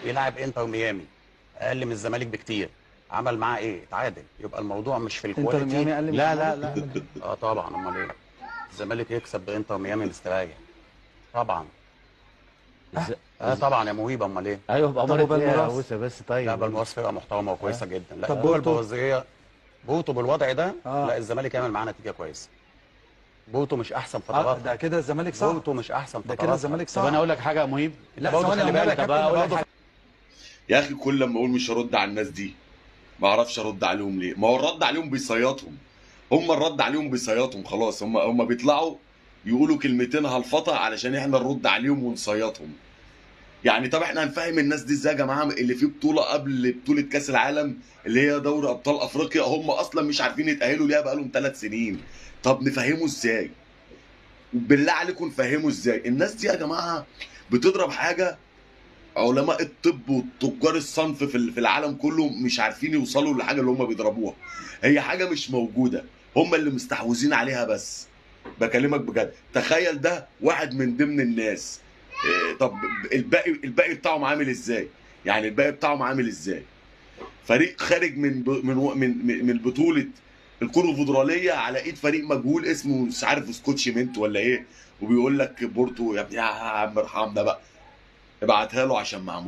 بيلعب انتر ميامي اقل من الزمالك بكتير، عمل معاه ايه؟ اتعادل. يبقى الموضوع مش في ال quality. انتر ميامي اقل من لا لا لا. اه طبعا، امال ايه؟ الزمالك يكسب بانتر ميامي مستريح طبعا. طبعا يا مهيب، امال ايه؟ ايوه بأمارة ايه يا موسى بس؟ طيب لا، بالميراس فرقه محترمه وكويسة جدا. لا طب بورتو البرازيليه، بورتو بالوضع ده لا الزمالك يعمل معاه نتيجة كويسة. بورتو مش احسن فترات. ده كده الزمالك صح. بورتو مش احسن فترات. ده كده الزمالك صح. طب انا اقول لك حاجة يا مهيب. لا برضه خلي بالك. طب اقول لك يا اخي، كل لما اقول مش هرد على الناس دي ما اعرفش ارد عليهم ليه. ما هو الرد عليهم بيصيطهم، هم الرد عليهم بيصيطهم خلاص. هم بيطلعوا يقولوا كلمتين هلفطه علشان احنا نرد عليهم ونصيطهم. يعني طب احنا هنفهم الناس دي ازاي يا جماعة اللي في بطوله قبل بطوله كاس العالم اللي هي دوري ابطال افريقيا، هم اصلا مش عارفين يتاهلوا ليها بقالهم 3 سنين. طب نفهمه ازاي؟ بالله عليكم نفهمه ازاي؟ الناس دي يا جماعة بتضرب حاجة علماء الطب والتجار الصنف في العالم كله مش عارفين يوصلوا للحاجة اللي هم بيضربوها. هي حاجة مش موجودة، هم اللي مستحوذين عليها. بس بكلمك بجد، تخيل ده واحد من ضمن الناس. طب الباقي بتاعهم عامل ازاي؟ يعني الباقي بتاعهم عامل ازاي؟ فريق خارج من من من بطوله الكونفدراليه على ايد فريق مجهول اسمه مش عارف سكوتش منت ولا ايه، وبيقول لك بورتو يا ابني يا عم ارحمنا بقى، ابعتها له عشان معمول.